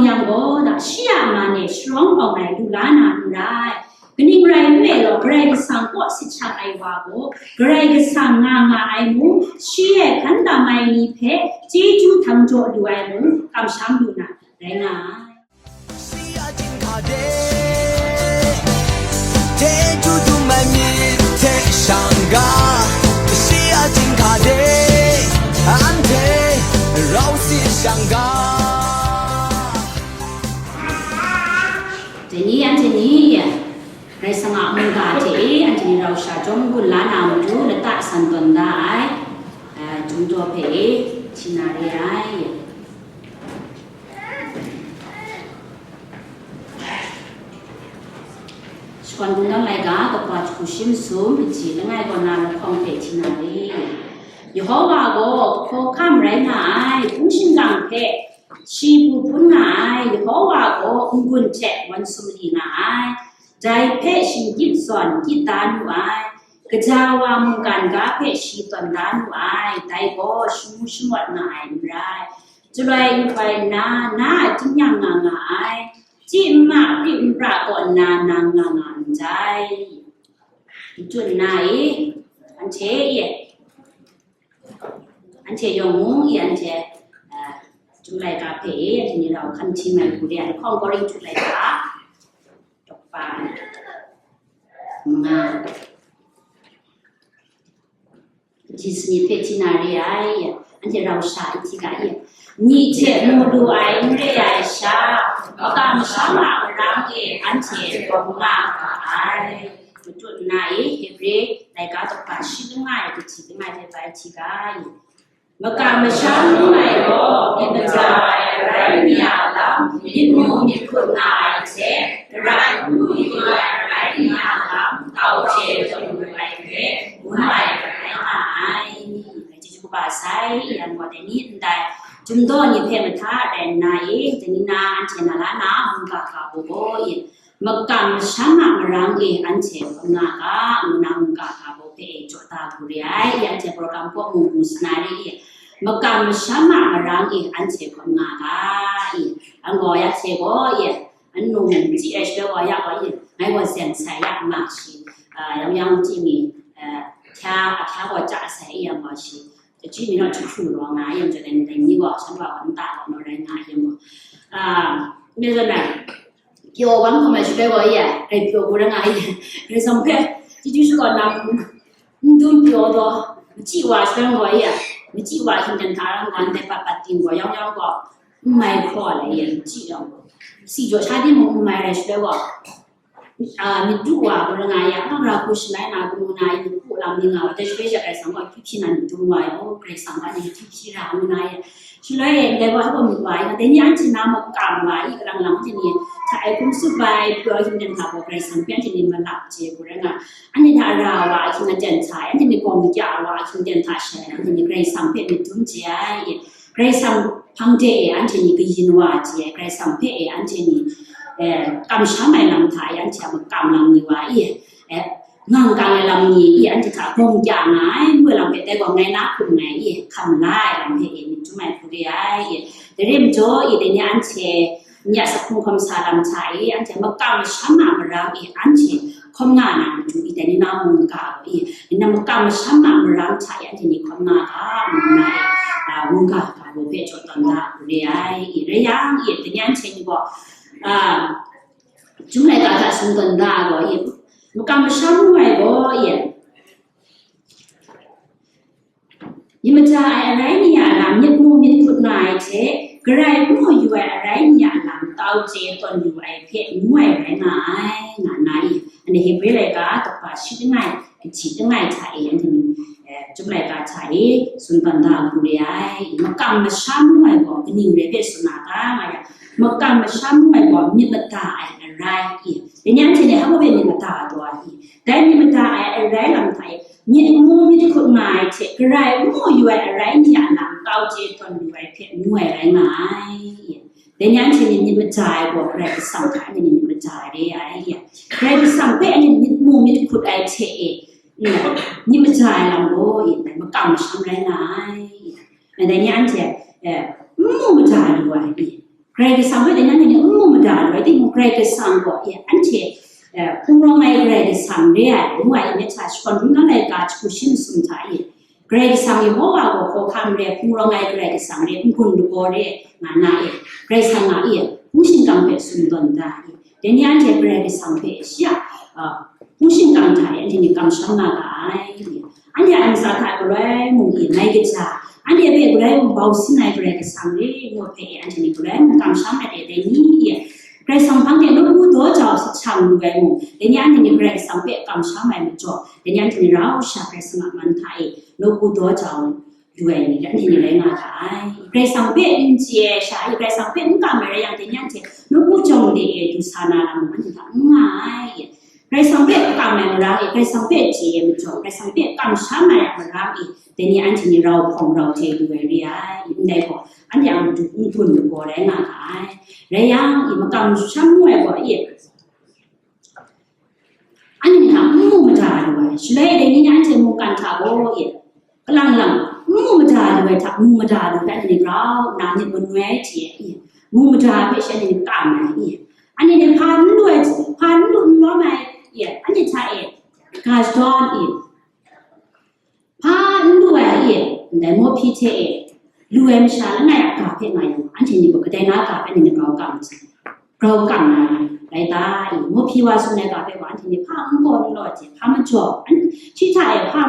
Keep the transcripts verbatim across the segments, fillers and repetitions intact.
Yang gaw, shi a man e sharawng awng ai lu la na n rai. Kaning rai nme law, Karai Kasang kaw sit shang ai wa gaw, Karai Kasang nga nga ai mung, shi e hkan tam ai ni hpe chyeju htam jaw lu ai mung, kamsham lu na rai nga ai. 这里呀，这里呀。 Karai Kasang a mungga hte e, anhte ni rau sha chyawm gun la na matu lata san tawn da ai, a, Chyum Daw hpe e, hti na re ai. Shakawn Kungdawn laika, kaba jahku shi masum, kaji langai kaw na lahkawng hpe hti na re. Yehowa gaw hkawhkam rai nga ai, hpung shingkang hpe shi bu hpun nga ai, Yehowa gaw n-gun hte wan sumri nga ai. Dai hpe shinggyit zawn gyit da nu ai, kaja wa mungkan ga hpe shi tawn da nu ai, dai gaw shamu shamawt nga ai n rai, chyaloi nhtoi nna, na a tingnyang nga nga ai, chyi n ma, pri n pra kaw nna nang nga nga ndai. N tut nna e, anhte e, anhte yawng mung e, anhte, a, Chyum laika hpe e, anhte ni rau hkan hti mai hku re ai, lahkawng Korinhtu laika, tawkpa nga, ji sanit hpe hti na re ai, anhte rau sha n hti ga i? Ni hte mu lu ai n re ai sha, makam masham a marang e anhte hkawm nga ga ai. Matut nna e, Hebre laika tawkpa shi langai, kaji langai hte bai hti ga i? Makam masham ngu ai gaw, myit maja ai arai mi a lam, myit mu myit hkut nga ai hte, Karai n mu yu ai arai mi a lam, tau chye tawn yu ai hpe, ngu ai rai nga ai. Chyeju kaba sai, yang gaw dai ni ndai, Chyum Daw ni hpe mahta rai nna e, dai ni na anhte na la na, mungga ga gaw e, makam masham a marang e anhte hkawm nga ga, ngu na mungga ga gaw hpe e jaw da hku re ai, anhte program kaw mu mu sa na re e, makam masham a marang e anhte hkawm nga ga e, anhte gaw ya hte gaw e, anu mung chyi ai shaloi gaw ya gaw e, ngai gaw zen sai ya ma shi, a, yang yang chyi mi, a, hkya, a hkya gaw chya sai e yang gaw shi, chyi mi naw jahku rawng nga yang, jahku dai ni gaw, shan wa gaw nta gaw naw rai nga yang gaw, a, me zawn rai, pyaw bang hkawm ai shaloi gaw e, grai pyaw hku rai nga e, Karai Kasang hpe chyeju shakawn na n dum pyaw taw, machyi wa shaloi gaw e, machyi wa hkying ten hta rai nga ndai pat pat ting gaw yawng yawng gaw, n mai hkraw ai e, machyi yawng gaw, si jaw sha timung n mai rai shaloi gaw, a, myit du wa hku rai nga e, a, ra hku shamai na hku ngu na e, myit du lam ni nga wa, dai shaloi she Karai Kasang gaw akyu hpyi na myit du wa e, o, Karai Kasang gaw ni akyu hpyi ra ngu na e, shaloi e, ndai gaw hpa myit wa e, dai ni anhte na makam wa e, kalang lang anhte ni hta e hkum tsup ai, pyaw hkying ten hta gaw Karai Kasang hpe anhte ni malap chye hku rai nga, anhte hta ra wa ahkying aten hta e, anhte ni gawng kya wa ahkying aten hta she, anhte ni Karai Kasang hpe myit dum chye ai e, Karai Kasang hpang de e, anhte ni kayin wa chye ai, Karai Kasang hpe e, anhte ni, e, kamsham ai lam hta e, anhte a makam lam ni wa e, e, ngang kang ai lam ni e, anhte hta gawng kya nga ai, ngu ai lam hpe dai gaw ngai na hkum ngai e, hkam la ai lam hpe e, myit dum ai hku re ai e, dai re majaw e, dai ni anhte, Nye a sakhung hkawm sa lam hta e, anhte makam masham a marang e, anhte hkawm nga na matu e, dai ni na mungga gaw e, nna makam masham a marang hta e, anhte ni hkawm nga ga, ngu na e, a, mungga ga gaw hpe jaw tawn da hku re ai e, rai yang e, dai ni anhte ni gaw, a, Chyum laika hta tsun tawn da gaw e, makam masham ngu ai gaw e, myit maja ai arai ni a lam myit mu myit hkut nga ai hte, Karai n mu yu ai arai ni a lam tau chye tawn yu ai hpe ngu ai rai nga ai, nga nna e, anhte Hebre laika tawkpa shi langai, kaji langai hta e, anhte ni, eh, Chyum laika hta e, tsun tawn da hku re ai, makam masham ngu ai gaw kaning rai hpe tsun na ga, nga yang, makam masham ngu ai gaw myit mada ai arai e, dai ni anhte ni hpa gaw hpe myit mada ai gaw e, dai myit mada ai arai lam hta e, myit mu myit hkut nga ai hte, Karai n mu yu ai arai ni a lam tau chye tawn yu ai hpe ngu ai rai nga ai. Dai ni anhte ni myit maja ai gaw, Karai Kasang hta anhte ni myit maja ai re ai. Karai Kasang hpe anhte ni myit mu myit hkut ai hte e, myit maja ai lam gaw, makam masham rai nga ai. Dai ni anhte, eh, n mu maja lu ai. Karai Kasang hpe dai ni anhte ni n mu mada lu ai timung, Karai Kasang gaw, e, anhte, e, hpung rawng ai Karai Kasang re ai, ngu ai myit hta shakawn hkungga laika jahku shi masum hta e, Karai Kasang Yehowa gaw hkawhkam re, hpung rawng ai Karai Kasang re, n-gun lagaw re, nga na e, Karai Kasang a e, hpung shingkang hpe tsun tawn da e, dai ni anhte Karai Kasang hpe shi a, a, hpung shingkang hta e anhte ni kamsham nga ga ai. Anhte a ntsa hta galoi mung e mai kaja, anhte hpe galoi mung bau sin ai Karai Kasang re, ngu hpe e anhte ni galoi mung kamsham ai dai ni e, Karai Kasang hpang de nawku daw jau sa shang lu ai mung, dai ni anhte ni Karai Kasang hpe kamsham ai majaw, dai ni anhte ni rau sha Karai Kasang a man hta e nawku daw jau lu ai ni, anhte ni rai nga ga ai. Karai Kasang hpe n chye ai sha, Karai Kasang hpe n kam ai rai yang, dai ni anhte nawku jawng de e du sa na lam mung anhte hta n nga ai. Karai Kasang hpe kam ai mara e, Karai Kasang hpe chye ai majaw, Karai Kasang hpe kamsham ai a mara e, dai ni anhte ni rau hpawng rau hte lu ai re ai. Ndai gaw, anhte a matu n-gun lagaw rai nga ga ai. Rai yang, i makam sham ngu ai gaw, i anhte ni hta n mu mada lu ai. Shaloi dai ni anhte mungkan hta gaw, i kalang lang n mu mada lu ai hta, mu mada lu ai, anhte ni grau nna myit manoi ai hte, i mu mada hpe shi anhte ni kam ai, i anhte ni hpa n lu ai, hpa n lu n lawm ai, i anhte hta e ga shadawn, i hpa n lu ai, i ndai mawhpyi hte e lu ai masha langai a ga hpe nga yang, anhte ni gaw kadai na ga hpe anhte ni grau kam ai? Grau kam na rai ta i? Mawhpyi wa tsun ai ga hpe gaw anhte ni hpa n kaw n law hte, hpa majaw, an, shi hta e hpa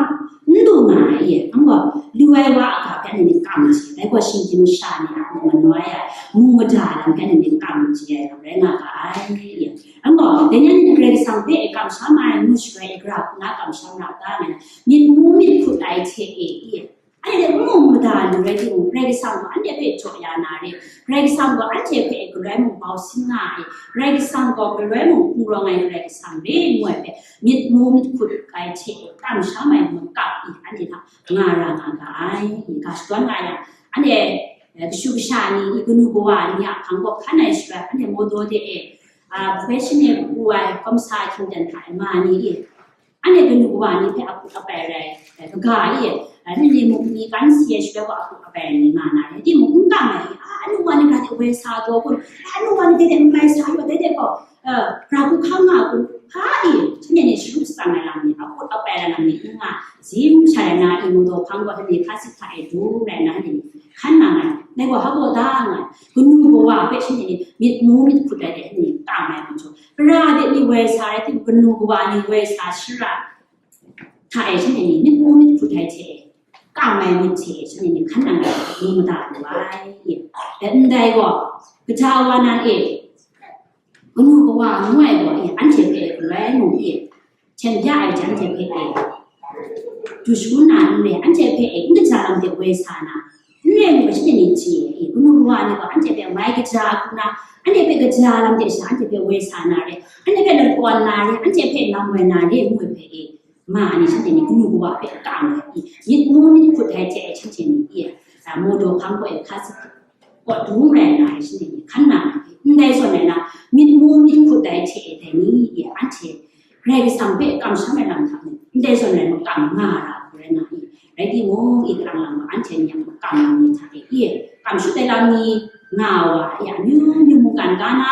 n lu nga ai, i anhte gaw lu ai wa a ga hpe anhte ni kam ai. Dai gaw shinggyim masha ni a manoi ai, mu mada ai lam hpe anhte ni kam ai lam rai nga ga ai, i anhte gaw dai ni anhte ni Karai Kasang hpe e kamsham ai, ngu shaloi e gara hku na kamsham ra ta ngai, myit mu myit hkut ai hte e, i anhte n mu mada lu rai timung, Karai Kasang gaw anhte hpe jaw ya na re, Karai Kasang gaw anhte hpe galoi mung bau sin nga ai, Karai Kasang gaw galoi mung hpung rawng ai Karai Kasang re, ngu ai hpe myit mu myit hkut ai hte kamsham ai makam i anhte hta nga ra nga ga ai. Ga shadawn nga yang, anhte, eh, kashu kasha ni, i kanu kawa ni a hpang gaw hkan ai shaloi, anhte Mawdaw de e, ah, professional pru ai hkawm sa hkyingdan hta e ma ni i, anhte kanu kawa ni hpe akut apai rai, eh, kaga i, eh, ni ni muk ni kan si ai shaloi gaw akut apai ni nga na rai timung, n kam ai, a, anu wa ni ga de woi sa taw kun, anu wa ni ga de n mai sa yaw, dai de gaw, eh, gara hku hkang nga kun, hpa i, shanhte ni sharu shatsang ai lam ni, akut apai ai lam ni n nga, zim sha rai na, i Mawdaw hpang gaw shanhte hka sit hta e dum rai na, shanhte ni hkan nang ai, dai gaw hpa gaw da nga ai, kanu kawa hpe shanhte ni myit mu myit hkut ai de, shanhte ni tam ai majaw, Gara de ni woi sa rai timung, kanu kawa ni woi sa shara hta e shanhte ni myit mu myit hkut ai hte, kam ai myit hte shanhte ni hkan nang ai mu mada lu ai. Ndai gaw, kaja wa nan e, kanu kawa ngu ai gaw e, anhte hpe galoi mung e, hten bya ai hte anhte hpe e, du shangun na n re, anhte hpe e, n kaja lam de woi sa na, n re ngu shanhte ni chye, e, kanu kawa ni gaw anhte hpe mai kaja hku na, anhte hpe kaja lam de sha, anhte hpe woi sa na re, anhte hpe latawn na re, anhte hpe lam woi na re, ngu ai hpe e, ma ni shanhte ni kanu kawa hpe kam ai, e, myit mu myit hkut ai hte e, shanhte ni e, a, Mawdaw hpang gaw e, hka sit gaw dum rai na ai, shanhte ni hkan nang ai, ndai zawn rai na, myit mu myit hkut ai hte e, dai ni e, anhte Karai Kasang hpe kamsham ai lam hta mung, ndai zawn rai makam nga ra hku rai nga i, rai timung, i kalang lang ma anhte ni a makam lam ni hta e, i kam shut ai lam ni nga wa, i amyu myu mungkan ga na,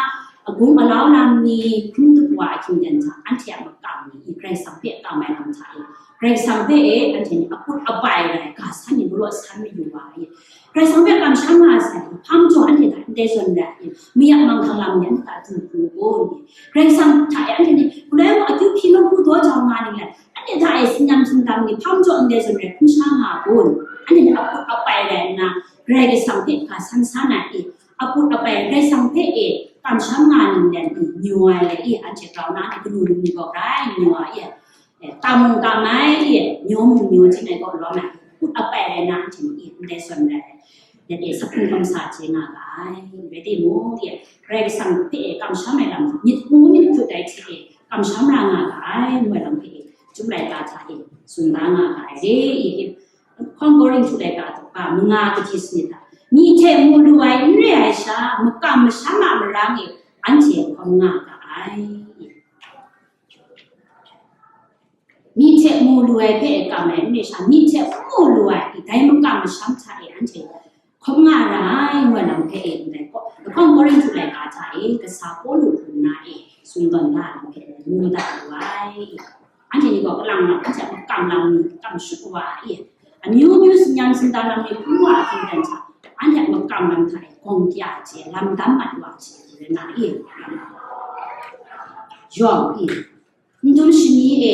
agung alau lam ni hkrum tup wa ahkying jan hta, anhte a makam ni i Karai Kasang hpe kam ai lam hta e, Karai Kasang hpe e anhte ni akut apai rai, ga san ni galaw san mayu wa i, Karai Kasang hpe kamsham nga sai, hpa majaw anhte hta ndai zawn rai, mayak manghkang lam ni anhte hta du pru kun, Karai Kasang hta e anhte ni galoi mung akyu hpyi nawku daw jau nga ninglen, anhte hta e tsin-yam tsindam ni hpa majaw ndai zawn rai hkum sha nga kun, anhte ni akut apai rai nna, Karai Kasang hpe ga san sa na i, akut apai Karai Kasang hpe e kamsham nga ninglen i, nyaw ai rai i, anhte grau na anhte kanu ni gaw grai nyaw ai i, e, tam mung tam ai, e, nyaw mung nyaw jin ai kaw lawm ai, akut apai rai na anhte ni e ndai zawn rai, e, saphung hkawm sa chye nga ga ai. Rai timung, e, Karai Kasang hpe e kamsham ai lam, myit mu myit hkut ai hte e kamsham ra nga ga ai, ngu ai lam hpe e, Chyum laika hta e tsun da nga ga ai re, e, Hkawng Korinhtu laika daw manga kaji sanit hta, myi hte mu lu ai n re ai sha, makam masham a marang e anhte hkawm nga ga ai. Myi hte mu lu ai hpe kam ai n re sha, myi hte n mu lu ai, dai makam masham hta e anhte hkawm nga ra ai, ngu ai lam hpe e ndai hkawng Korinhtu laika hta e, kasa Pawlu hku nna e, sumdawn da ai lam hpe ngu da lu ai. Anhte ni gaw kalang lam, anhte a makam lam ni kam shut wa ai. Amyu myu tsin-yam tsin-da lam ni hkrum wa ai hkingten hta, anhte a makam lam hta e gawng kya ai hte lam dam mat wa ai hte rai nga ai. Yawng e, ndum shani e,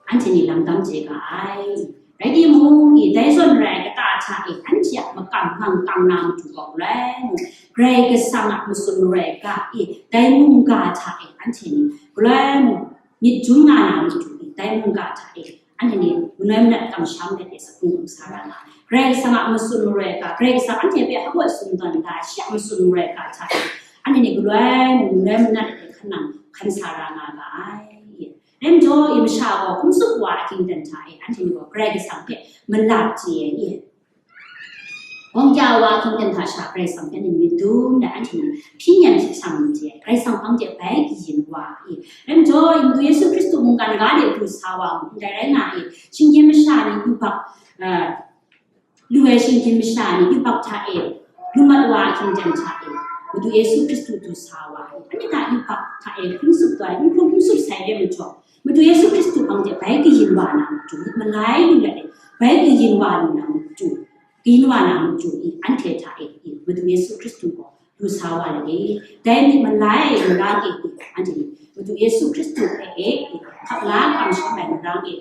anhte ni lam dam chye ga ai. Rai timung, i dai zawn rai kata hta e, anhte a makam hkang kang na matu gaw, galoi mung, Karai Kasang a matsun marai ga e, dai mungga hta e, anhte ni, galoi mung, myit dum nga na matu e, dai mungga hta e, anhte ni, manoi manat kamsham let e, saphung hkrum sa ra nga. Karai Kasang a matsun marai ga, Karai Kasang anhte hpe hkawt sumdawn da, shi a matsun marai ga hta e, anhte ni, galoi mung, manoi manat e, hkan nang hkan sa ra nga ga ai. Rai majaw, i masha gaw hkum tsup wa ai hkingten hta e, anhte ni gaw Karai Kasang hpe malap chye ai. Gawng kya wa ai hkingten hta sha Karai Kasang hpe ni myit dum let anhte ni hpyi yen hpyi shang chye ai. Karai Kasang hpang de bai kayin wa ai. Rai majaw, i Madu Yesu Hkristu mungkan ga de du sa wa mu, ndai rai nga ai. Shinggyim masha ni yubak, eh, lu ai shinggyim masha ni yubak hta e, lu mat wa ai hkingten hta e, Madu Yesu Hkristu du sa wa ai. Anhte hta yubak hta e hkrum tsup taw ai, n hkrum hkrum tsup sai re majaw, Madu Yesu Hkristu hpang de bai kayin wa na matu, myit malai lu let e, bai kayin wa lu na matu, kayin wa na matu i, anhte hta e, i, Madu Yesu Hkristu gaw du sa wa let e. Dai myit malai ai marang e, i, anhte ni Madu Yesu Hkristu hpe e, i, hkap la kamsham ai marang e,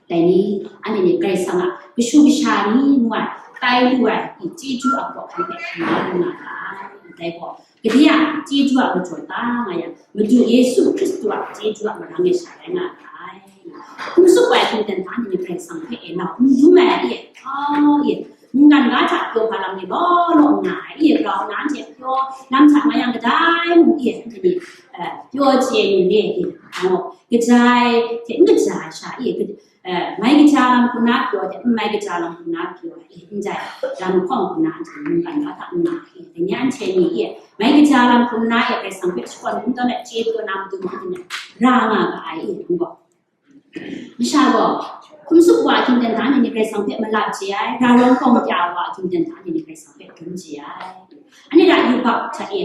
dai ni, anhte ni Karai Kasang a kashu kasha ni ngu ai, tai lu ai, i, chyeju a hkaw hkan hpe hkam la lu nga ga ai. Dai gaw, gade a chyeju a majaw ta nga yang, Madu Yesu Hkristu a chyeju a marang e sha rai nga ga ai. Hkum tsup ai hkingten hta anhte ni Karai Kasang hpe e nau n dum ai, i, oh, i, mungkan ga hta pyaw hpa lam ni law law nga ai, i, grau na anhte pyaw lam hta nga yang kadai mung, i, anhte ni, eh, pyaw chye ni le, i, oh, kaja ai hte n kaja ai sha, i, ka-, eh, mai kaja lam hku na pyaw de, n mai kaja lam hku na pyaw ai, ndai lam hkawng hku na anhte mungkan ga hta n nga ai, dai ni anhte ni e, mai kaja lam hku na e, Karai Kasang hpe shakawn kungdawn ai chye pyaw na matu mung anhte ni ra nga ga ai, ngu gaw. Masha gaw, hkum tsup wa ai hkingten hta anhte ni Karai Kasang hpe malap chye ai, ra rawng gawng kya wa ai hkingten hta anhte ni Karai Kasang hpe dum chye ai. Anhte hta yubak hta e,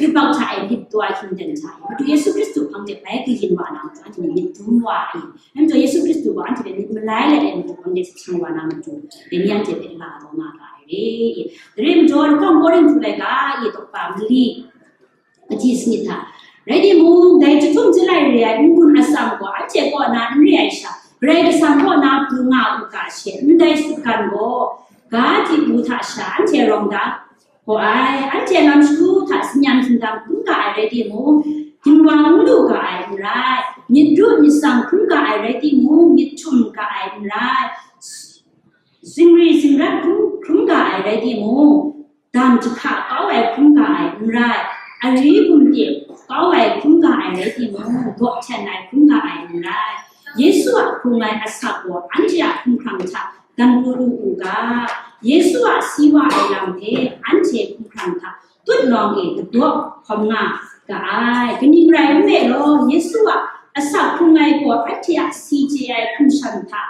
yubak hta e lit taw ai hkingten hta e, Madu Yesu Hkristu hpang de bai kayin wa na matu anhte ni myit dum wa ai. Rai majaw Yesu Hkristu gaw anhte hpe myit malai let ai matu hpang de jahpring wa na matu, dai ni anhte hpe la taw nga ga ai re. Dai rai majaw, lahkawng Korinhtu laika e tawkpa mali, kaji sanit hta. Rai timung, dai jahtum jalai re ai n-gun atsam gaw anhte kaw na n re ai sha, Karai Kasang kaw na pru nga u ga she, ndai sutgan gaw, ga di u hta sha anhte rawng da gaw ai, anhte lam shagu hta tsin-yam tsin-dam hkrum ga ai rai timung, ginwang n lu ga ai n rai, myit ru myit tsang hkrum ga ai rai timung, myit htum ga ai n rai, zingri zingrat hkrum, hkrum ga ai rai timung, dam jahka kau ai hkrum ga ai n rai, ari gumde kau ai hkrum ga ai rai timung, daw hten ai hkrum ga ai n rai. Yesu a hkrung ai asak gaw anhte a hkumhkrang hta dan pru lu u ga, Yesu a si wa ai lam hpe anhte hkumhkrang hta tutnawng e dabaw hkawm nga ga ai. Kaning rai nme law, Yesu a asak hkrung ai gaw anhte a si chye ai hkum shan hta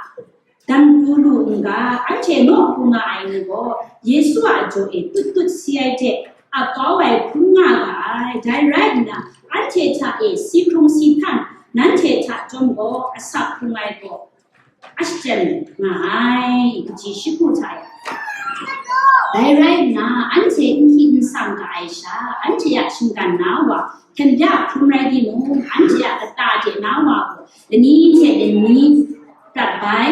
dan pru lu n ga, anhte naw hkrum nga ai ni gaw, Yesu a jaw e tut tut si ai hte ap kau ai hkrum nga ga ai. Dai rai nna, anhte hta e si hkrung si htan, nanhte hta chyawm gaw, asak hkrung ai gaw a shachyen nga ai, kaji shi hku hta e. Dai rai nna, anhte n hkyi n sang ga ai sha, anhte a shinggan na wa, hkyen bya hkrum rai timung, anhte a kata de na wa gaw, lani hte lani prat bai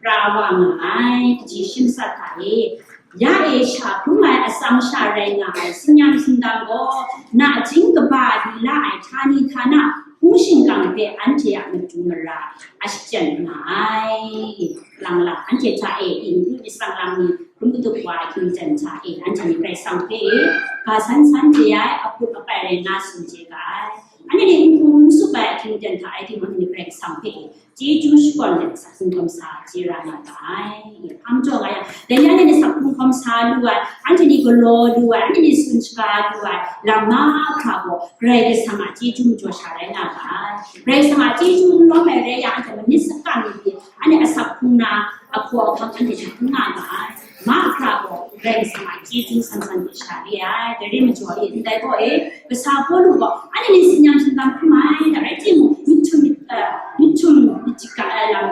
pra wa nga ai, kaji shi masat hta e. Ya e sha hkrum ai atsam sha rai nga ai tsin-yam tsin-dam gaw, nachying kaba lila ai htani htana hpung shingkang hpe anhte a matu mara a shachyen nga ai. Lang lang, anhte hta e, i matu myit tsang lam ni hkrum katup wa ai hkingten hta e, anhte ni Karai Kasang hpe e, ga san san chye ai, a hput a pai rai nga tsun chye ga ai. Anhte ni n hkrum n tsup ai hkingten hta e timung, anhte ni Karai Kasang hpe e, chyeju shakawn let sa, hkum hkawm sa chye ra nga ga ai. Hpa majaw nga yang, dai ni anhte ni sa hkum hkawm sa lu ai, anhte ni galaw lu ai, anhte ni tsun shaga lu ai lam mahkra gaw, Karai Kasang a chyeju majaw sha rai nga ga ai. Karai Kasang a chyeju n lawm ai rai yang, anhte manit sakan ni pyi, anhte asak hkrung na, ahkaw ahkang anhte hta n nga ga ai. Mahkra gaw Karai Kasang a chyeju san san hte sha re ai, dai re majaw e, ndai gaw e, kasa Pawlu gaw, anhte ni tsin yam tsin tam hkrum ai, dai rai timung, myit htum, eh, myit htum myit hkra ai lam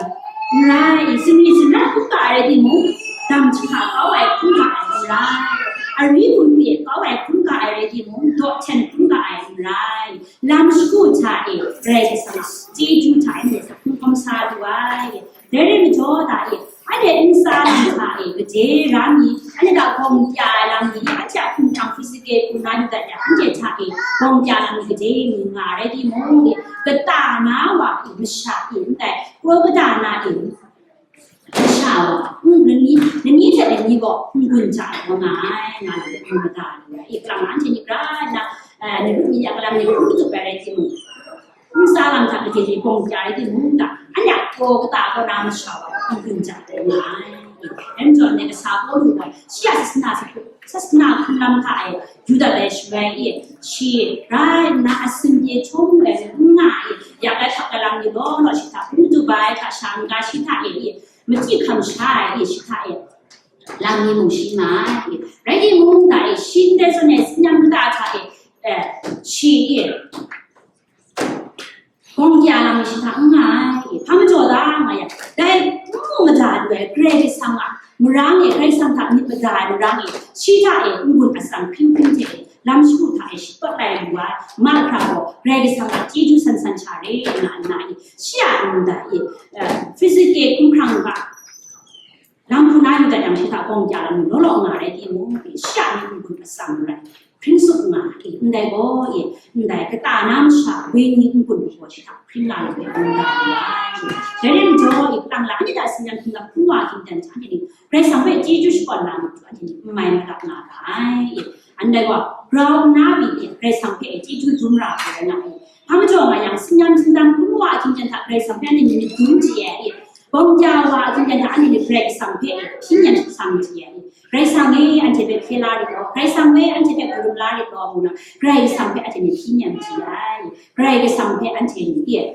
n rai, sumri sumra hkrum ga ai rai timung, dam jahka kau ai hkrum ga ai n rai, ari gun pye kau ai hkrum ga ai rai timung, daw hten hkrum ga ai n rai, lam shagu hta e, Karai Kasang a chyeju hta e, anhte hkrum hkawm sa lu ai, dai re majaw da e, anhte ntsa lam hta e, gade ra mi, anhte hta gawng kya ai lam ni, anhte a hpung hkrang physical hku na yu dat yang, anhte hta e, gawng kya lam ni gade mi nga rai timung, kata na wa e, masha e, ndai, kraw kata na e, masha wa, mm, lani, lani hte lani gaw, n-gun hta gaw nga ai, nga ai, n-gun mada lu ai, e, kalang anhte ni gara na, eh, ni ru mi ya kalang ni ru tup ai rai timung, ntsa lam hta gade ni gawng kya rai timung, da, anhte a kraw kata kaw na masha wa, n-gun hta gaw nga ai, e, dai majaw ndai kasa Pawlu gaw, shi a sasana, sasana hkun lam hta e, yu dat ai shaloi e, shi rai nna asin pye htum ai n nga e, yak ai hkap ai lam ni law law shi hta hkrum tup ai, hta sha n-ga shi hta e, e, machyi hkam sha ai, e, shi hta e, lam ni mung shi nga ai, e, rai timung, da e, shi ndai zawn e, tsin yam kata hta e, eh, shi e, gawng kya lam ni shi hta n nga ai, e, hpa majaw da nga yang, dai n mu mada lu ai, Karai Kasang a marang e, Karai Kasang hta myit mada ai marang e, shi hta e, n-gun atsam hpring hpring hte e, lam shagu hta e, shaprat lai lu ai, mahkra gaw, Karai Kasang a chyeju san san sha re, nga nna e, shi a nda e, eh, physical hkun hkrang ga, lam hku na yu dat yang shi hta gawng kya lam ni law law nga rai timung, shi a myit n-gun atsam rai, hpring tsup nga ai, ndai gaw e, ndai kata na masha wenyi n-gun gaw shi hta hpring nga lam ni n-gun da lu ai. Dai rai majaw e, kata la, anhte hta tsin yam hkrum ga hkrum wa hkingdan hta ni, Karai Kasang hpe chyeju shakawn na matu anhte ni n mai malap nga ga ai. Ndai gaw, grau nna pyi hte Karai Kasang hpe chyeju dum ra ai rai nga ai. Hpa majaw nga yang, tsin yam tsin tam hkrum wa hkingdan hta Karai Kasang hpe anhte ni myit dum chye ai, gawng kya wa hkingdan hta anhte ni Karai Kasang hpe hpyi yen hpyi sang chye ai. Karai Kasang e, anhte hpe hkye la rit law, Karai Kasang e, anhte hpe karum la rit law, ngu na, Karai Kasang hpe anhte ni hpyi yen chye ai. Karai Kasang hpe anhte ni, eh,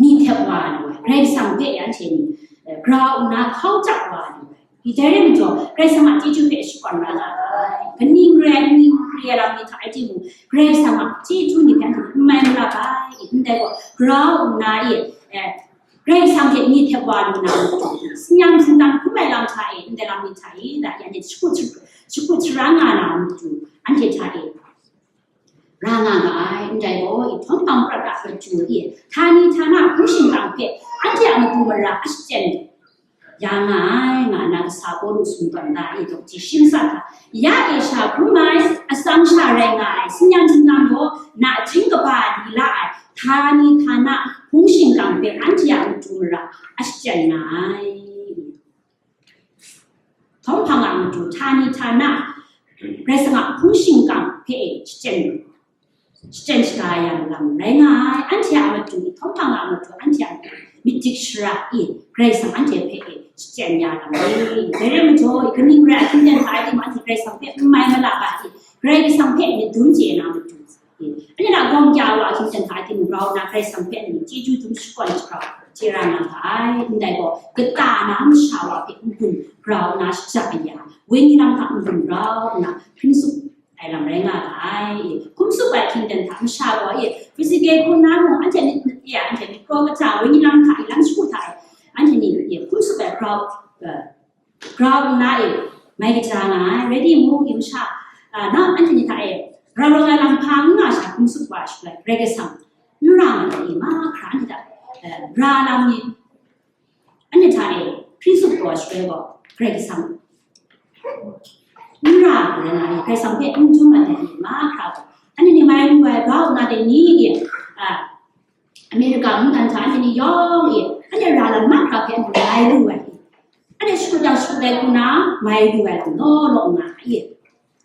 ni htep wa lu ai, Karai Kasang hpe anhte ni, eh, grau nna hkau chap wa lu ai. Dai rai majaw, Karai Kasang a chyeju hpe shakawn ra nga ai. Kaning rai, kaning re ai lam ni hta rai timung, Karai Kasang a chyeju ni hpe anhte n mai malap ai. Ndai gaw, grau nna e, eh, Karai Kasang hte ni htep wa lu na matu, tsin yam tsin tam hkrum ai lam hta e, ndai lam ni hta e, da e, anhte shakut, shakut sharan nga na matu, anhte hta e, ra nga ga ai, ndai gaw, i htawng hpang prat a matu e, htani htana hpung shingkang hpe anhte a matu mara a shachyen ya nga ai, nga na kasa Pawlu tsun tawn da e, daw ji shi masat hta, ya e sha hkrum ai, atsam sha rai nga ai, tsin yam tsin tam gaw, nachying kaba di la ai, htani htana hpung shingkang hpe anhte a matu mara a shachyen nga ai. Htawng hpang a matu, htani htana, Karai Kasang a hpung shingkang hpe e shachyen, shachyen shaga ya lam rai nga ai, anhte a matu, htawng hpang a matu, anhte a matu, myit dik shara e, Karai Kasang anhte hpe e shachyen ya lam rai. Dai rai majaw, kaning rai a hkingdan hta e timung, anhte Karai Kasang hpe n mai malap ai, Karai Kasang hpe myit dum chye na matu, anhte na gawng kya wa hkingdan hta e timung, grau nna Karai Kasang hpe anhte chyeju dum shakawn shagrau chye ra nga ga ai. Ndai gaw, kata na masha wa hpe n-gun grau nna shaja ya, wenyi lam hta n-gun grau nna hpring tsup ai lam rai nga ga ai. Hkum tsup ai hkingdan hta masha gaw e, physical hku na mung, anhte myit, myit ya, anhte myit kraw kata, wenyi lam hta e, lam shagu hta e, anhte ni e, hkum tsup ai grau, eh, grau nna e, mai kaja nga ai, rai timung, e masha, ah, na anhte ni hta e, rau rawng ai lam hpa n nga sha hkum tsup wa ai shaloi, Karai Kasang n ra nga ai, mahkra anhte hta, eh, ra lam ni, anhte hta e, hpring tsup taw ai shaloi gaw, Karai Kasang n ra ai, rai nga ai, Karai Kasang hpe n dum ai, mahkra gaw, anhte ni mai lu ai, grau nna dai ni e, ah, America mungdan hta anhte ni yawng e, anhte ra lam mahkra hpe anhte mai lu ai. Anhte shakut yang shakut ai hku na mai lu ai lam law law nga ai.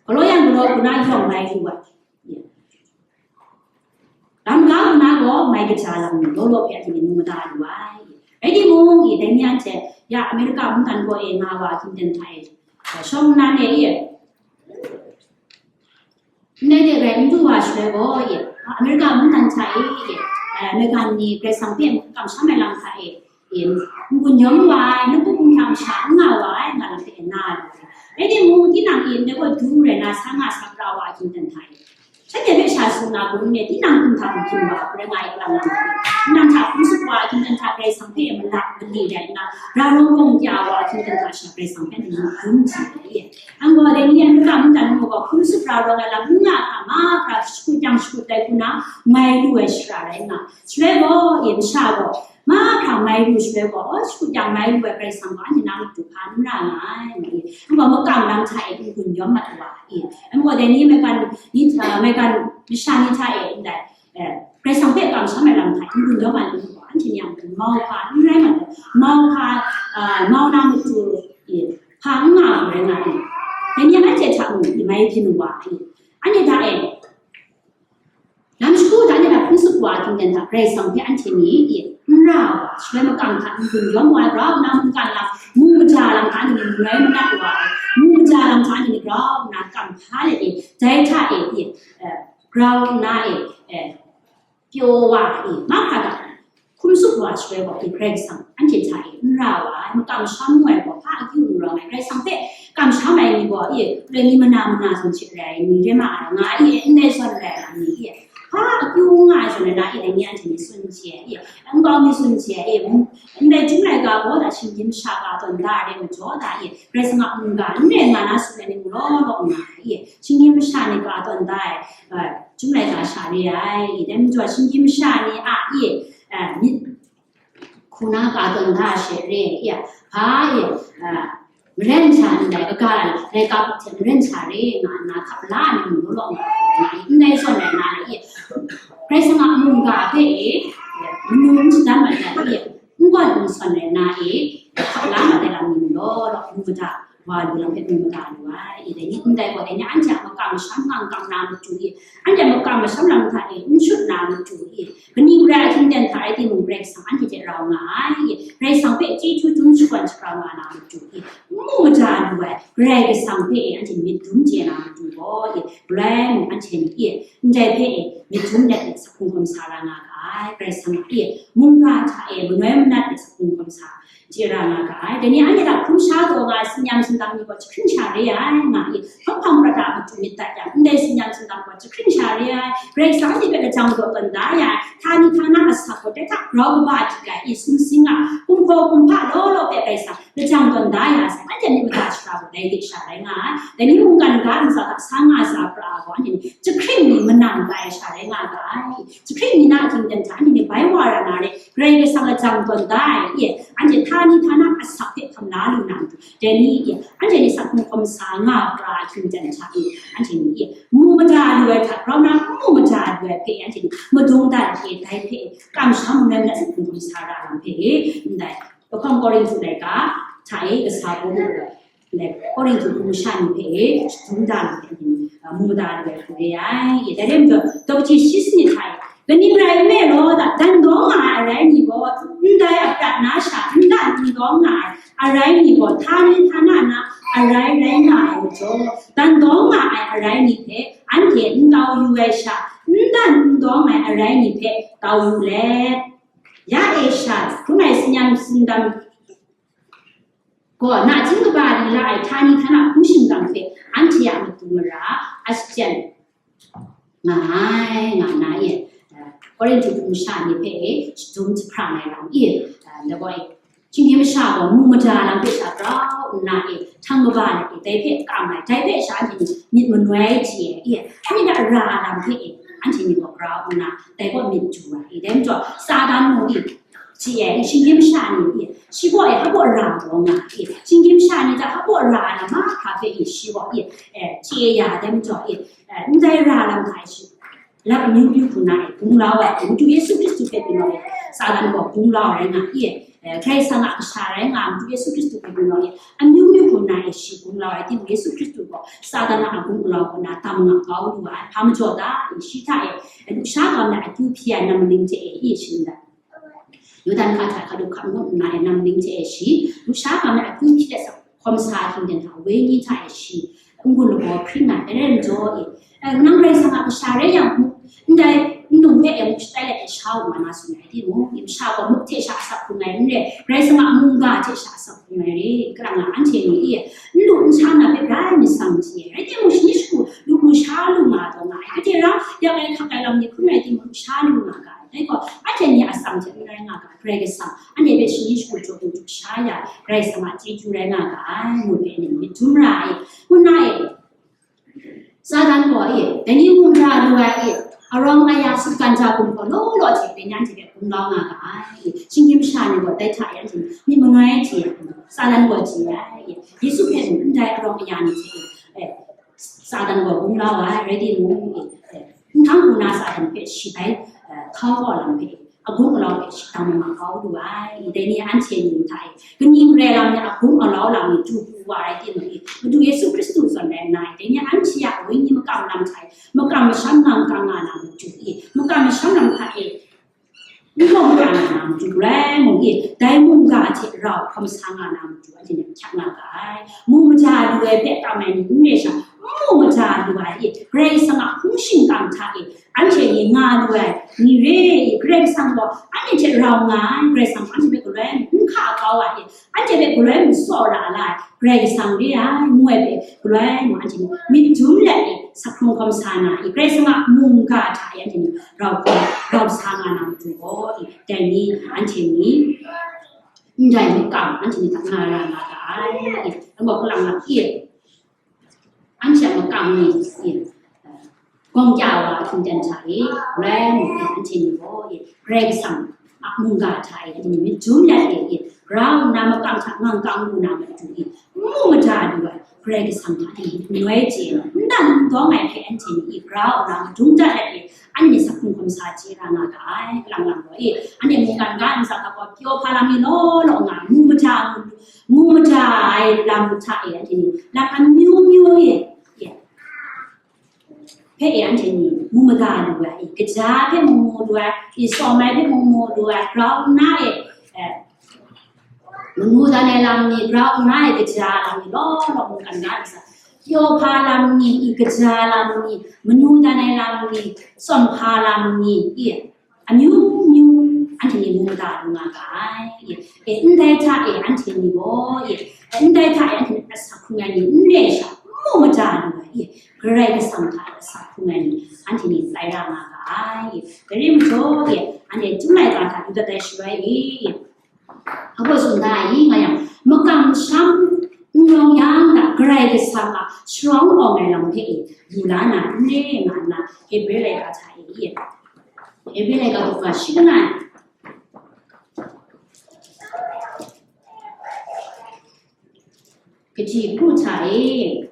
Galaw yang galaw hku na yawng mai lu ai. Lam ga hku na gaw mai kaja lam ni law law hpe anhte ni mu mada lu ai. Rai timung, e, dai ni anhte ya America mungdan gaw e nga wa hkingdan hta e, shawng nnan e, e, Ndai de rai n du wa shaloi gaw, e, America mungdan hta e, e, American ni Karai Kasang hpe kamsham ai lam hta e, n-gun yawm wa ai, nawku hpung hta masha n nga wa ai, nga lam hpe na lu ai. Rai timung, tinang e ndai gaw du rai na, sa nga sa pra wa ai hkying ten hta e, shanhte hpe sha tsun na hku n-gai, tinang hpung hta mungkan wa hku rai nga ai, kalang lang hte, tinang hta hpung sup wa ai hkying ten hta Karai Kasang hpe mala mali rai nna, ra rawng gawng kya wa ai hkying ten hta sha Karai Kasang hpe mung dum hti ai. Anhte dai ni yan lata mungdan mu gaw, hpung sup ra rawng ai lam n nga hkra, mahkra shakut yang shakut tai hku na, mai lu ai shara rai nga. Shaloi gaw, e, masha gaw, mahkra mai lu shaloi gaw, aw, shakut yang mai lu ai Karai Kasang gaw, anhte na matu hpa n ra nga ai, nga i. Anhte gaw, makam lam hta e n-gun yawm mat wa, e. Anhte gaw, dai ni maigan, ni, a, maigan masha ni hta e, ndai, e, Karai Kasang hpe kamsham ai lam hta e n-gun yawm mat ai gaw, anhte ni a matu mau hpa n rai mat ai, mau hpa, a, mau na matu, e, hpa n nga ai rai nga ai. Dai ni anhte hta mung, e, mai byin wa, e. Anhte hta e, lam shagu hta, anhte hta hpung sup wa ai hkying ten hta, Karai Kasang hpe anhte ni, e, n ra wa, shaloi makam hta n-gun yawm wa, grau nna mungkan lam, mu mada lam hta anhte ni maloi manat wa, mu mada lam hta anhte ni grau nna kam hpa let e, dai hta e, e, e, grau nna e, e, pyaw wa, e, mahkra hta hkum sup wa shaloi gaw, e, Karai Kasang anhte hta e n ra wa ai, makam masham mu ai gaw, hpa akyu n rawng ai, Karai Kasang hpe kamsham ai ni gaw, e, loi ni mana mana zawn hte rai ai ni rai ma ai, nga ai, e, ndai zawn rai ai lam ni, e, hpa akyu n nga ai zawn rai na, e, dai ni anhte ni tsun hte, e, nkau mi tsun hte, e, ndai Chyum laika gaw da shinggyim masha ka tawn da ai rai majaw da, e, Karai Kasang a mungga n rai nga na tsun ai ni mung law law nga ai, e, shinggyim masha ni ka tawn da ai, e, Chyum laika sha re ai, e, dai majaw shinggyim masha ni a, e, e, myit hku na ka tawn da ai she re ai, e, hpa, e, a, maren hta ndai, kaga laika hpuk hte maren hta re nga nna hkap la ai ni mung law law nga ai, ndai zawn rai na, e, Karai Kasang a mungga hpe, e, manu n shadan mat ai, e, n gawn n sawn rai na, e, hkap la mat ai lam ni mung law law, mu mada wa lu lam hpe mu mada lu ai, e, dai ni ndai gaw, dai ni anhte a makam masham hkang kang na matu, e, anhte a makam masham lam hta e n shut na matu, e, kaning rai ai hkying ten hta rai timung, Karai Kasang anhte hte rau nga ai, e, Karai Kasang hpe chyeju chyum shakawn shagrau nga na matu, e, n mu mada lu ai, Karai Kasang hpe, e, anhte myit dum chye na matu gaw, e, galoi mung anhte ni, e, ndai hpe, e, myit dum let, e, sakhung hkawm sa ra nga ga ai, Karai Kasang a, e, mungga hta e maloi manat, e, sakhung hkawm sa chye ra nga ga ai. Dai ni anhte hta hkrum sha taw nga ai, tsin-yam tsindam ni gaw jahkring sha re ai, nga i. Hpang hpang prat a matu myit dat yang, ndai tsin-yam tsindam gaw jahkring sha re ai. Karai Kasang anhte hpe lajang daw tawn da ya ai, htani htana asak gaw, dai hta grau kaba hti ai, i sumsing a, kumhpaw kumhpa law law hpe Karai Kasang lajang tawn da ya sai, anhte myit mada shara gaw dai hte sha rai nga ai. Dai ni mungkan ga ntsa hta sa nga sa pra ai gaw, anhte ni jahkring ni manang ga ai sha rai nga ga ai. Jahkring ni na a hkying ten hta, anhte ni bai wa ra na re, Karai Kasang lajang tawn da ai, e, anhte htani htana asak hpe hkam la lu na matu, dai ni, e, anhte ni sakhung hkawm sa nga pra ai hkying ten hta, e, anhte ni, e, mu mada lu ai hta, grau na n mu mada lu ai hpe, anhte ni madung dat hte dai hpe kamsham maloi manat sakhung hkawm sa ra lam hpe, e, ndai, lahkawng Korinhtu laika hta e kasa Pawlu gaw, ndai Korinhtu hpung masha ni hpe e shadum da lu ai ni, a, mu mada lu ai hku re ai. E, dai rai majaw, daw kaji shi sanit hta e, kaning rai nme law, dan daw nga ai arai ni gaw, ndai aprat na sha n dan n daw nga ai arai ni gaw, htani htana na arai rai nga ai majaw, dan daw nga ai arai ni hpe anhte n tau yu ai sha, n dan n daw nga ai arai ni hpe tau yu let, ya e sha hkrum ai tsin-yam tsindam gaw, nachying kaba li la ai htani htana hpung shingkang hpe anhte a matu mara a shachyen nga ai, nga na e, Korinhtu hpung masha ni hpe shadum jahprang ai lam e, ndai gaw e, shinggyim masha gaw mu mada lam hpe sha grau nna e, htang kaba let e, dai hpe kam ai, dai hpe sha anhte ni myit manoi chye ai e, anhte a ra lam hpe e, anhte ni gaw grau nna, dai gaw myit du ai e, dai majaw, Satan mung e, chye ai, shinggyim masha ni e, shi gaw e, hpa baw ra taw nga e, shinggyim masha ni hta hpa baw ra ai lam mahkra hpe e, shi gaw e, e, chye ya ai, dai majaw e, e, ndai ra lam hta e shi, lap amyu myu hku na e, gunglau ai, Madu Yesu Hkristu hpe byin naw e, Satan gaw gunglau ai rai nga e, e, Karai Kasang a kasha rai nga, Madu Yesu Hkristu hpe byin naw e, amyu myu hku na e, shi gunglau ai, timung Yesu Hkristu gaw Satan a gunglau hku na tam nga kau lu ai, hpa majaw ta e, shi hta e, e, lusha gam na akyu hpyi ai nam maning hte e, e, shi n dan. Yawdan ga hta hkap lu hkap ngut nna e nam maning hte e shi, lusha gam na akyu hpyi let sa hkawm sa ai hkying ten hta, wenyi hta e shi, n-gun lagaw hpring ai, dai rai majaw e, e, nang Karai Kasang a kasha rai yang, ndai, Num hpe e muk shatai let e sha u nga na tsun ai timung, masha gaw muk hte sha asak hkrum ai n re, Karai Kasang a mungga hte sha asak hkrum ai re, kalang lang anhte ni e, n lu n sha na hpe grai myit tsang chye ai. Rai timung, shani shagu lu lu sha lu nga taw nga ai. Gade rang, yak ai hkak ai lam ni hkrum rai timung, sha lu nga ga ai. Dai gaw, anhte ni a atsam hte n rai nga ga ai. Karai Kasang, anhte hpe shani shagu jaw du sha ya, Karai Kasang a chyeju rai nga ga ai, ngu hpe ni myit dum ra ai. Ngu na e, Satan gaw e, dai ni mung ra lu ai e, arawng aya sutgan ja gumhpraw law law hte dai ni anhte hpe gumlau nga ga ai. Shinggyim masha ni gaw dai hta e anhte myit mangai chye ai, Satan gaw chye ai. Yesu hpe mung ndai arawng aya ni hte e, Satan gaw gumlau ai, rai timung e, e, nhkang hku na Satan hpe shi bai, e, htau kau lam hpe, agung alau hpe shadang mat kau lu ai. Dai ni anhte ni hta e, kaning rai lam ni agung alau lam ni du pru wa ai timung e, Madu Yesu Hkristu zawn rai nna, dai ni anhte a wenyi makam lam hta e, makam masham ngang kang nga na matu e, makam masham lam hta e, n gaw mara nga na matu rai mung e, dai mungga hte rau hkawm sa nga na matu anhte ni hkyak nga ga ai. Mu maja lu ai hpe kam ai ni n re sha, n mu maja lu ai e, Karai Kasang a hpung shingkang hta e, anhte ni nga lu ai ni re i, Karai Kasang gaw anhte hte rau nga ai, Karai Kasang gaw anhte hpe galoi n hka kau ai, anhte hpe galoi n tsaw ra la ai, Karai Kasang re ai, ngu ai hpe galoi mung anhte ni myit dum let i, asak hkrung hkawm sa na i, Karai Kasang a mungga hta e anhte ni rau hkawm, rau sa nga na matu gaw i, dai ni anhte ni ndai makam anhte ni hta nga ra nga ga ai i, anhte gaw kalang lang i, anhte a makam ni, e, gawng kya wa a htingden hta e, rai mung e, anhte ni gaw, e, Karai Kasang a mungga hta e, anhte ni myit dum let e, e, grau nna makam hta ngang kang lu na matu e, n mu mada lu ai, Karai Kasang hta e, n noi chye, n dan n dawng ai hpe anhte ni e, grau nna madung dat let e, anhte ni asak hkrung hkawm sa chye ra nga ga ai, kalang lang gaw e, anhte mungkan ga ntsa hta gaw pyaw hpa lam ni law law nga, mu mada, mu mada ai lam hta e, anhte ni lam amyu myu e, e, hpe e anhte ni mu mada lu ai, i kaja hpe mung mu lu ai, i sawm ai hpe mung mu lu ai, grau nna e, e, manu dan ai lam ni, grau nna e kaja lam ni, law law mungkan ga ntsa, pyaw hpa lam ni, i kaja lam ni, manu dan ai lam ni, sawm hpa lam ni, i, amyu myu anhte ni mu mada lu nga ga ai. E, ndai hta e anhte ni gaw, e, ndai hta e anhte ni asak hkrung ai ni n re sha, n mu mada lu ai, e, Karai Kasang hta e asak hkrung ai ni anhte ni tsai ra nga ga ai. E, dai rai majaw, e, anhte Chyum laika hta du dat ai shaloi e, a gaw tsun da ai nga yang, makam masham n rawng yang na, Karai Kasang a sharawng awng ai lam hpe e, lu la na n re nga nna, Hebre laika hta e, e, Hebre laika kaw ga shi langai, kaji hku hta e,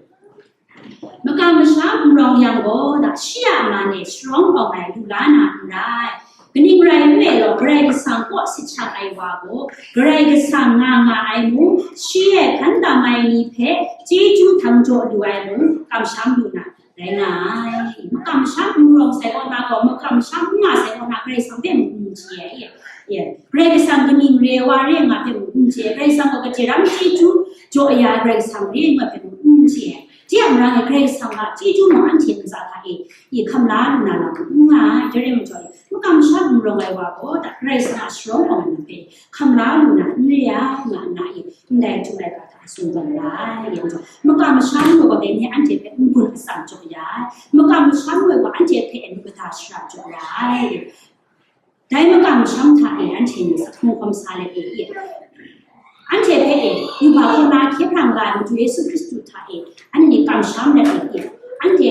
makam masham n rawng yang gaw, da shi a man e sharawng awng ai lu la na n rai. Kaning rai nme law, Karai Kasang kaw sit shang ai wa gaw, Karai Kasang nga nga ai mung, shi e hkan tam ai ni hpe chyeju htang jaw lu ai mung, kamsham lu na rai nga ai. Makam masham n rawng sai kaw na gaw, makam masham n nga sai kaw na, Karai Kasang hpe mung n chye ai. Ye, Karai Kasang kaning re ai wa re nga hpe mung n chye ai. Karai Kasang gaw kaje ram chyeju jaw ya ai Karai Kasang re nga hpe mung n chye ai. Dai a marang e, Karai Kasang a chyeju mung anhte ntsa hta e, e hkam la lu na lam n nga ai. Dai rai majaw, makam masham n rawng ai wa gaw, da Karai Kasang a sharawng awng ai lam hpe hkam la lu na n re ai, nga nna e, ndai Chyum laika hta tsun tawn ra ai. Yen gaw, makam masham gaw dai ni anhte hpe n-gun atsam jaw ya ai. Makam masham gaw anhte hpe nu kata shara jaw ya ai. Dai makam masham hta e anhte ni asak hkrung hkawm sa let e, anhte hpe e, yubak kaw na hkye hprang la ai Madu Yesu Hkristu hta e, anhte ni kamsham let e, anhte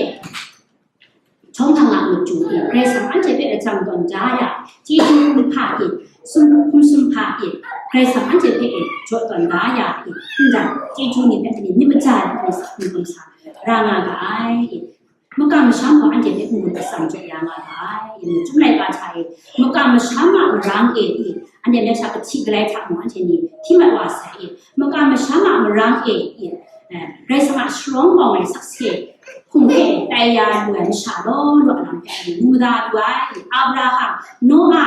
htawng hkang a matu e, Karai Kasang anhte hpe lajang tawn da ya, chyeju hkum hpa e, sum hkum sum hpa e, Karai Kasang anhte hpe e, jaw tawn da ya e, ndai chyeju ni hpe anhte ni myit maja ai hte asak hkrung hkawm sa ra nga ga ai. Makam masham gaw anhte hpe n-gun atsam jaw ya nga ga ai. Chyum laika hta e, makam masham a marang e, i, anhte myit sha kahti galai hta mung anhte ni hti mat wa sai, i, makam masham a marang e, i, eh, Karai Kasang a sharawng awng ai sakse hkum hpe tai ya lu ai masha law law a lam hpe anhte mu mada lu ai, i, Abraham, Noa,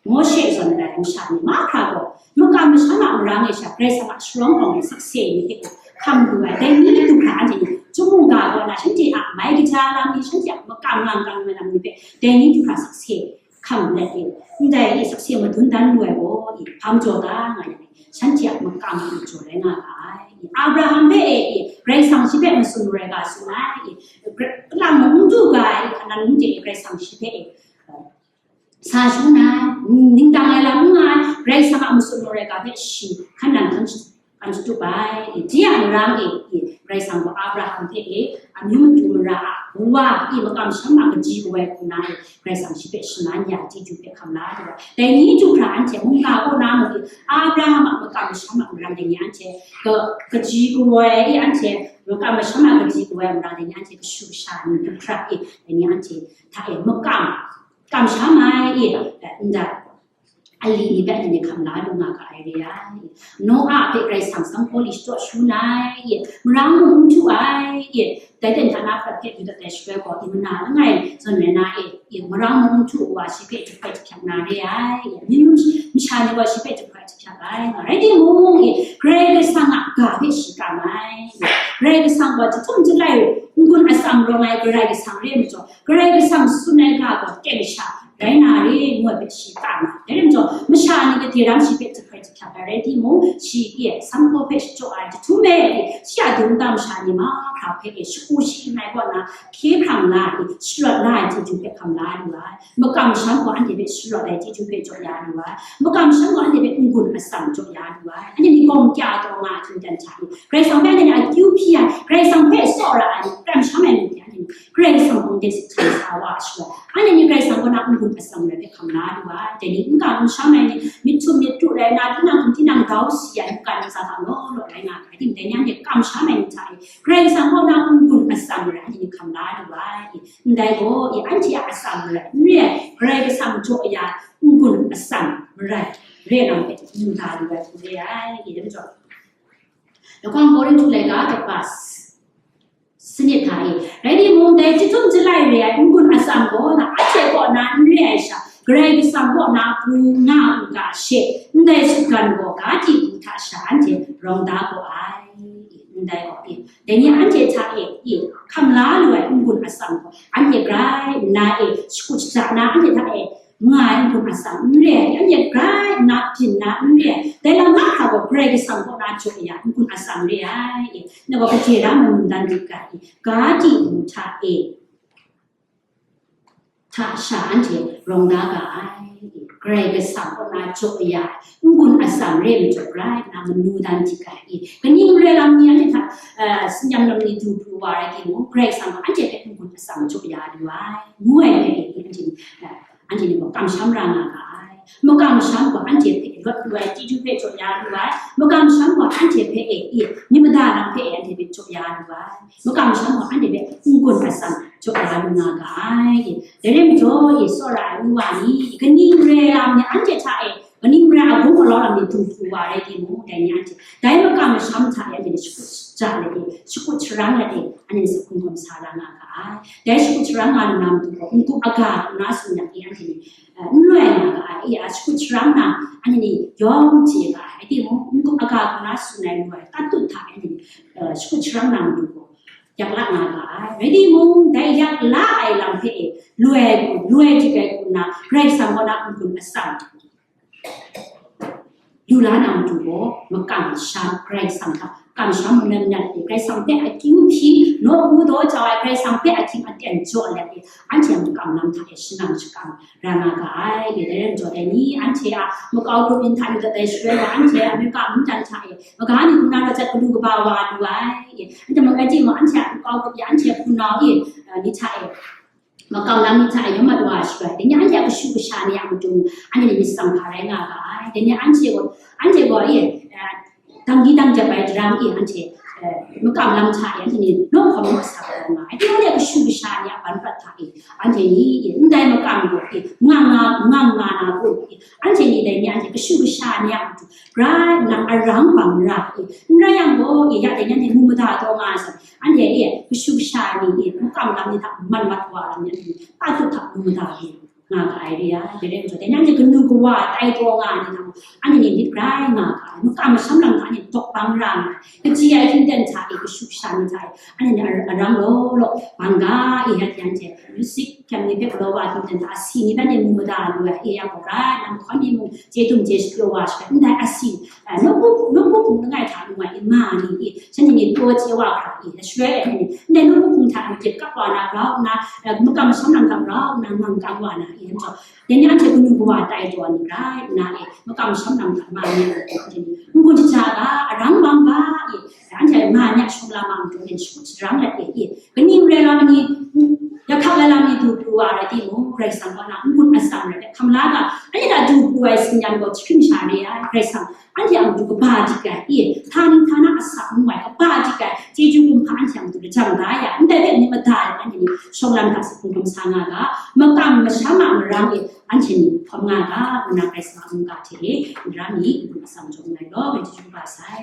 Mawshe zawn ai masha ni mahkra gaw, makam masham a marang e sha Karai Kasang a sharawng awng ai sakse ni hpe hkam lu ai, dai ni du hkra anhte ni chyum mungga kaw na shanhte a Ai kaja lam ni shanhte a makam nga kang ai lam ni hpe dai ni du hkra sakse hkam let e, ndai e sakse madun dan lu ai gaw, hpa majaw ta nga yang, shanhte a makam majaw rai nga ga ai. Abraham hpe e, Karai Kasang shi hpe matsun marai ga tsun ai, kalang mung n du ga ai, Kanan mung de e Karai Kasang shi hpe e, sa shangun ai, ningdang ai lam n nga ai, Karai Kasang a matsun marai ga hpe shi hkan nang hkan shatup ai. Dai a marang e, Karai Kasang gaw Abraham hpe e, amyu matu mara a wa e, makam masham a kaji kawoi hku na e, Karai Kasang shi hpe shaman ya ai chyeju hpe hkam la lu ai. Dai ni du hkra anhte mungga kaw na mung e, Abraham a makam masham a marang dai ni anhte ka, kaji kawoi e, anhte makam masham a kaji kawoi a marang dai ni anhte kashu kasha ni du hkra e, dai ni anhte hta e makam kamsham ai e, ndai ali ni hpe anhte hkam la lu nga ga ai re ai. Noa hpe Karai Kasang sanghpaw li shachyaw shangun ai e, marang mung n htu ai e, dai ten hta na prat hpe du dat ai shaloi gaw, i mana langai zawn rai na e, e, marang mung n htu wa shi hpe jahprai jahpyak na re ai e, amyu masha ni gaw shi hpe jahprai jahpyak ai nga. Rai timung e, Karai Kasang a ga hpe shi kam ai e, Karai Kasang gaw jahtum jalai n-gun atsam rawng ai Karai Kasang re ai majaw, Karai Kasang tsun ai ga gaw teng sha rai na re, ngu ai hpe shi tam ai. Dai rai majaw, masha ni gade ram shi hpe jahprai jahpyak ai rai timung, shi e sanghpaw hpe shachyaw ai jahtum e, shi a dum nta masha ni mahkra hpe e shagu shi ai kaw na, hkye hkrang la ai, sharawt la ai chyeju hpe hkam la lu ai. Makam masham gaw anhte hpe sharawt ai chyeju hpe jaw ya lu ai. Makam masham gaw anhte hpe n-gun atsam jaw ya lu ai. Anhte ni gawm kya taw nga ai htingdan hta e, Karai Kasang hpe anhte ni akyu hpyi ai, Karai Kasang hpe tsawra ai, kamsham ai myit hte anhte ni Karai Kasang hpang de sit hkam sa wa ai shaloi, anhte ni Karai Kasang kaw na n-gun atsam rai hpe hkam la lu ai. Dai ni n-ga n sham ai ni, myit htum myit kru rai nna, tinang hkum tinang dau si ai, mungkan ntsa hta law law rai nga ai, dai ni anhte kamsham ai ni hta e, Karai Kasang kaw na n-gun atsam rai anhte ni hkam la lu ai. Ndai gaw, i anhte a atsam marai n re ai, Karai Kasang jaw ya ai n-gun atsam marai re ai lam hpe n-gun da lu ai hku re ai. I, dai majaw, lahkawng Korinhtu laika kaba sanit hta e, rai timung, dai chyahtum chyalai re ai n-gun atsam gaw na, anhte kaw na n re ai sha, Karai Kasang kaw na pru nga u ga she, ndai sutgan gaw ga di hku hta sha anhte rawng da gaw ai. Ndai gaw, i, dai ni anhte hta e, i, hkam la lu ai n-gun atsam gaw, anhte grai nna e, shakut shaja na anhte hta e, nga ai n-gun atsam n re ai, anhte grai nna byin na n re ai, dai lam mahkra gaw Karai Kasang kaw na jaw ya ai n-gun atsam re ai, i, ngai gaw gade ra manu dan rit ga, i, ga di hku hta e, hta sha anhte rawng da ga ai. Karai Kasang kaw na jaw ya ai n-gun atsam re ai majaw, grai nna manu dan dik ai. Kaning rai lam ni anhte hta, eh, tsin-yam lam ni du pru wa rai timung, Karai Kasang gaw anhte hpe n-gun atsam jaw ya lu ai, ngu ai hpe anhte ni, eh, anhte ni gaw kamsham ra nga ga ai. Makam masham gaw anhte hpe rawt lu ai chyeju hpe jaw ya lu ai. Makam masham gaw anhte hpe e, i, myit mada lam hpe e anhte hpe jaw ya lu ai. Makam masham gaw anhte hpe n-gun atsam jaw ya lu nga ga ai. Dai rai majaw, i, tsawra ai nu wa ni, kaning rai lam ni anhte hta e, kaning rai a gun galaw lam ni du pru wa rai timung, dai ni anhte, dai makam masham hta e anhte ni shakut shaja let e, shakut sharang let e, anhte ni sa hkum hkawm sa ra nga ga ai. Dai shakut sharang nga lu na matu gaw, n-gup aga hku na tsun yang e, anhte ni, eh, n loi nga ga ai. I, a shakut sharang na, anhte ni yawng chye ga ai. Rai timung, n-gup aga hku na tsun ai lu ai, tatut hta e anhte ni, eh, shakut sharang na matu gaw, yak la nga ga ai. Rai timung, dai yak la ai lam hpe e, loi, loi dik ai hku nna, Karai Kasang kaw na n-gun atsam lu la na matu gaw, makam masham Karai Kasang hta kamsham manat manat e, Karai Kasang hpe akyu hpyi, nawku daw jau ai, Karai Kasang hpe ahkying aten jaw let e, anhte a makam lam hta e shangang shakang ra nga ga ai. Dai rai majaw, dai ni anhte a makau grup yin hta yu dat ai shaloi gaw, anhte Amerika mungdan hta e, maga ni hku na rawt jat galu kaba wa lu ai. Anhte mung rai timung, anhte a makau grup ya, anhte hpunau e, eh, ni hta e, makam lam ni hta e yawm mat wa ai shaloi, dai ni anhte a kashu kasha ni a matu, anhte ni myit tsang hpa rai nga ga ai. Dai ni anhte gaw, anhte gaw e, eh, danggi dang jep ai daram e, anhte, eh, makam lam hta e, anhte ni nawk hkawm nawk sa ai nga ai. Dai ni anhte a kashu kasha ni a ban prat hta e, anhte ni, e, ndai makam gaw, e, nga nga, nga nga na gaw, e, anhte ni dai ni anhte kashu kasha ni a matu, grai nna arang bang ra, e, n rai yang gaw, e, ya dai ni anhte mu mada taw nga ai zawn, anhte e, kashu kasha ni e, makam lam ni hta man mat wa ai ni, anhte ni tatut hta mu mada lu nga ga ai re ai. Dai rai majaw, dai ni anhte kanu kawa tai taw nga ai ni hta mung, anhte ni myit grai nga ga ai. Makam masham lam hta anhte dawk bang ra nga ai. Kaji ai hkying ten hta e, kashu kasha ni hta e, anhte ni ar-, arang law law Bang ga i, ya hte anhte music hkyam ni hpe galaw wa htingten hta asi ni hpe anhte mu mada lu ai, e ya gaw rai, nang hkawn ni mung chye dum chye shapyaw wa shaprat ndai asi, a, nawku, nawku hpung langai hta mu ai ma ni i, shanhte ni taw chye wa hkra i, shaloi anhte ni ndai nawku hpung hta makyit kap wa na, grau nna, a, makam masham lam hta grau nna, mang kang wa na i, majaw, dai ni anhte kanu kawa tai taw ni rai nna e, makam masham lam hta ma ni, anhte ni n-gun shaja ga, arang bang ga i, anhte ma ni a shawng lam a matu e, sharang let e i, kaning rai lam ni, ya hkak lai lam ni du pru wa rai timung, Karai Kasang kaw na n-gun atsam rai hpe hkam la ga, anhte hta du pru ai tsin-yam gaw jahkring sha re ai, Karai Kasang anhte a matu kaba dik ai, i, htani htana asak ngu ai kaba dik ai, chyeju kumhpa anhte a matu lajang da ya, ndai hpe myit mada ai, anhte ni shawng lam hta sa hkungdawm sa nga ga, makam masham a marang e, anhte ni hkawm nga ga, ngu na Karai Kasang a mungga hte e, n-gun atsam jaw nngai law, ngai chyeju kaba sai.